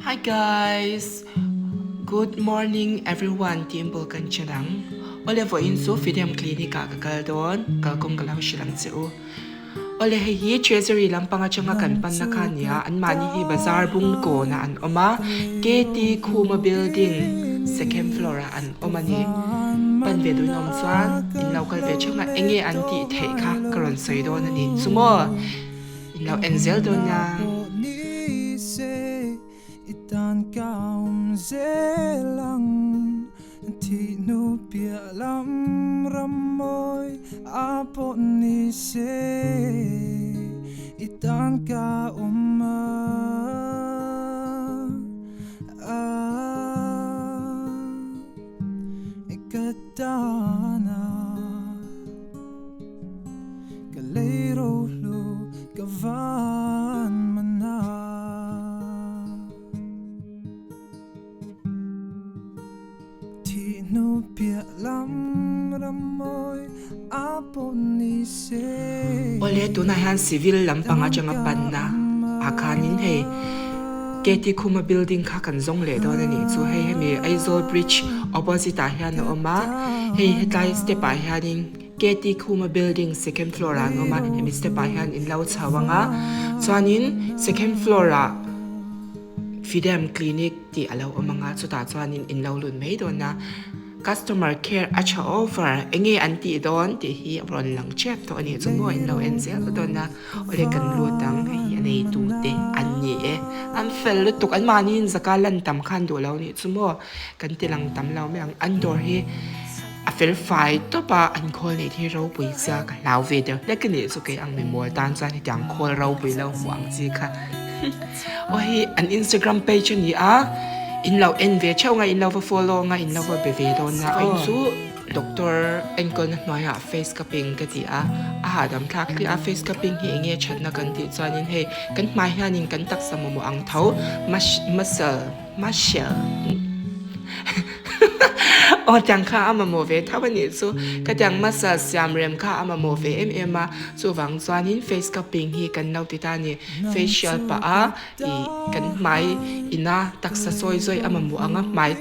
Hi guys! Good morning everyone tiin bul kan chen ang. Awle vawiin chu Fidem Clinic ah ka kal dawn, kalkawng ka lo hrilh ang che u. Awle hei hi Treasury lampang atanga kan panna kha a nia, anmahni hi bazar bung kawnah an awm a, KT Khuma building second floor ah an awm a ni. Pan ve duhin awm chuan in lo kal ve theuh a, enge an tih theih kha ka rawn sawi dawn a ni. Chu maw? In lo en zel dawn nia. Ka lei rohlu ka van mana. Thih hnu piah lam ram mawi a pawh ni se. Awle tunah hian civil lampang atanga panna ah khanin hei KT Khuma building kha kan zawng leh dawn a nih chu hei hemi Aizawl bridge opposite ah hian a awm a hei hetlai step ah hianin KT Khuma building second floor ah an awm a hemi step ah hian in lo chho ang a chuanin second floor ah Fidem clinic tih a lo awm ang a chutah chuanin in lo lut mai dawn a. Customer care a tha over, enge an tih dawn tih hi a rawn lang tep tawh a nih chu maw in lo en zel dawn a, awle kan lut ang hei hi a neitu te an ni e, an fel lutuk an mahni in zaka lan tam khan duh lo nih chu maw kan ti lang tam lo mai ang, an dawr hi a fel fai tawp a an khawl neih hi ropui sia ka hlau ve deuh hlek a nih chu kei ang mimawl tan chuan hetiang khawl ropui lo hmuh ang chi kha. Aw hei an Instagram page a ni a, in lo en ve theuh ang a, in lo va follow ang a, in lo va be ve dawn a, in chu doctor enkawlna hnuaiah face cupping ka ti a, a hahdam thlak hle a, face cupping hi eng nge thatna kan tih chuanin hei kan hmai hianin kan taksa mamawh ang tho muscle muscle aw tiang kha a mamawh ve tho a nih chu ka tiang muscle siam rem kha a mamawh ve em em a, chuvang chuanin face cupping hi kan lo ti ta a ni. Facial pah a ih kan hmai ina taksa sawi zawi a mamawh ang a hmai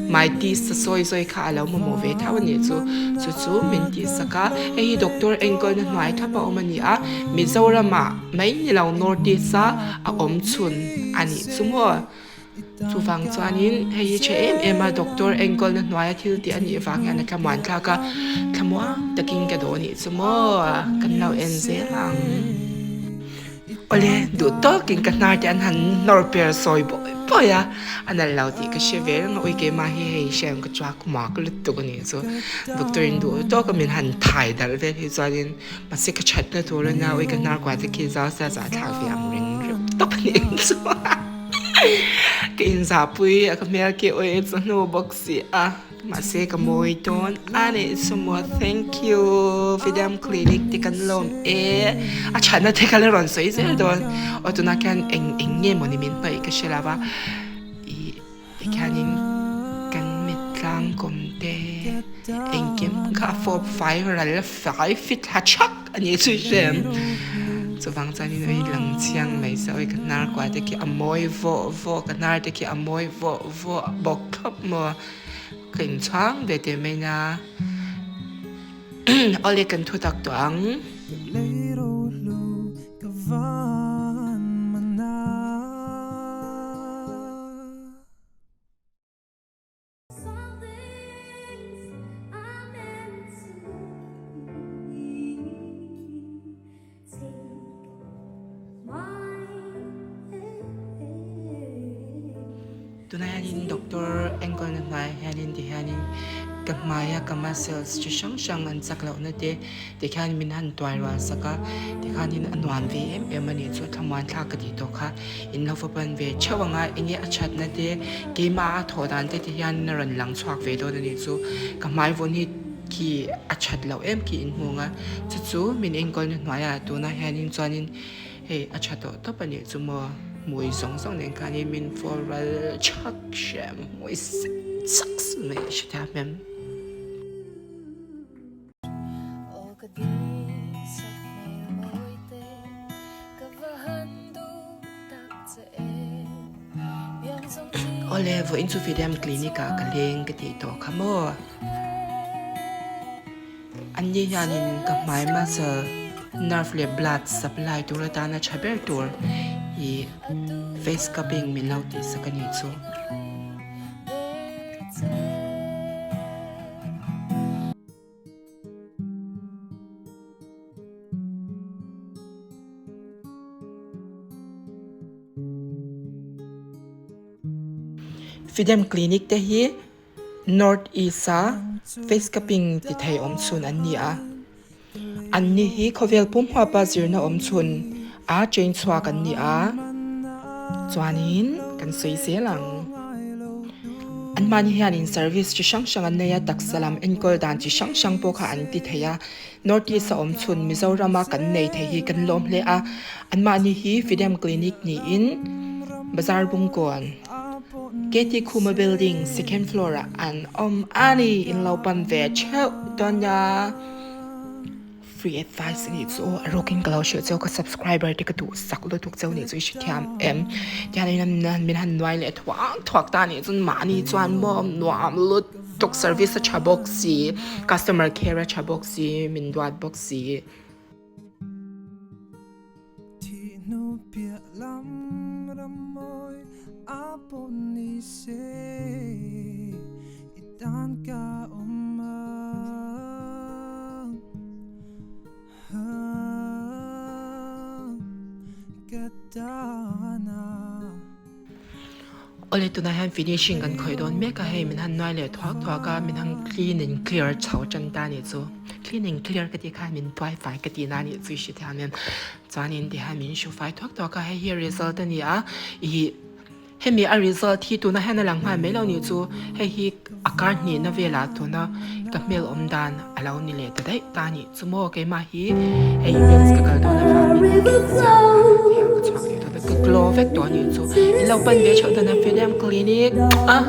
hmai tisa sawi zawi kha a lo mamawh ve thau a nih chu chu chu min tih sak a hei hi doctor enkawlna hnuai thlap a awm a ni a Mizoram ah mai ni lo North East a a awm chhun a nih chu maw chuvang chuanin hei hi tha em em a doctor enkawlna hnuaia thil tih a nih vang hian a thlamuan thlak a thlamuang takin ka dawh a nih chu maw kan lo en zel ang. Awle, duh tawkin ka hnar te an han nawr per sawi bawi bawi a, a nalh lo tih ka hre ve reng a, ui keimah hi hei hriat ka chhuak mak lutuk a nih chu, doctor in duh tawk a min han thai dalh vel hi chuanin mahse ka thatna tur a nia ui ka hnar kuah te khi zau sia zah thlak ve ang reng reuh tawp a nih chu ka inzahpui a ka hmel khi ui chu hnu bawk si a. Mahse ka mawi dawn a nih chu maw thank you Vidam clinic te kan lawm e a thatna te ka la rawn sawi zel dawn aw tunah khian eng eng nge mawni min hnawih ka hre lo va ih tikhianin kan mit tlang kawm te engkim kha a fawp fai ral fai fit thla thak a nih chu i hre em chuvang chuanin awi lang chiang mai se awi ka hnar kuah te khi a mawi vawh vawh ka hnar te khi a mawi vawh vawh bawk thlawp maw. Ka inchhang ve teh mai na. Awle kan thu tak tawh ang. Tunah hianin doctor enkawlna hnuaiah hianin tihianin ka hmaia ka muscles chi hrang hrang an chak lohna te tikhian min han tuai rual sak a tikhanin a nuam ve em em a nih chu thlamuan thlak ka tih tawh kha in lo va pan ve theuh ang a enge a thatna te keimah a thawh dan te tihian a rawn lang chhuak ve dawn a nih chu ka hmai vawn hi khi a that loh em khi in hmu ang a chu chu min enkawlna hnuaiah tunah hianin chuanin hei a tha tawh tawp a nih chu maw hmui zawng zawng nen khanin min floral chhak hrem hmui sek chak mai hre thiam em. Awle, vawiin chu Fidem Clinic ah ka leng ka tih tawh kha maw? Anni hianin ka hmai muscle, nerve leh blood supply tur atana tha ber tur i face cupping min lo tihsak a nih chu. Fidem Clinic te hi North East a face cupping ti thei awm chhun an ni a. Anni hi khawvel pum huapa zirna awm chhun a train chhuak an ni a, chuanin kan sawi zel ang. Anmahni hianin service chi hrang hrang an nei a, taksa lam enkawl dan chi hrang hrang pawh kha an ti thei a. North East a awm chhun Mizorama kan nei thei hi kan lawm hle a. Anmahni hi Fidem Clinic niin Bazar Bungkawn, KT Khuma Building, second floor ah an awm a ni. In lo pan ve theuh dawn nia. Free advice a nih chu aw, a rawkin ka lo hrilh cheu ka subscriber te ka duh sak lutuk cheu nih chu i hrethiam em. Tihian min han nuai leh thuak thuak ta nih chuan mahni chuan maw nuam lutuk service a tha bawk si, customer care a tha bawk si, min duat bawk si. Awle tunah hian finishing kan khawih dawn mek a hei min han nuai leh thuak thuak a min han clean and clear chho tan ta anih chu clean and clear ka tih khan min tuai fai ka tih na anih chu i hrethiam em chuanin tihian min hru fai thuak thuak a hei hi result a ni a ih Hemi a result hi tuna hian a lang nghal mai lo nih chu hei hi a kar hnihna velah tuna ka hmel awm dan a lo ni leh ta daih ta nih chu maw keimah hi hei events ka kal dawn avangin ka insiam dan ah te hian ka chhuak leh tawh vek ka glow vek tawh nih chu in lo pan ve theuh dan a Fidem Clinic a.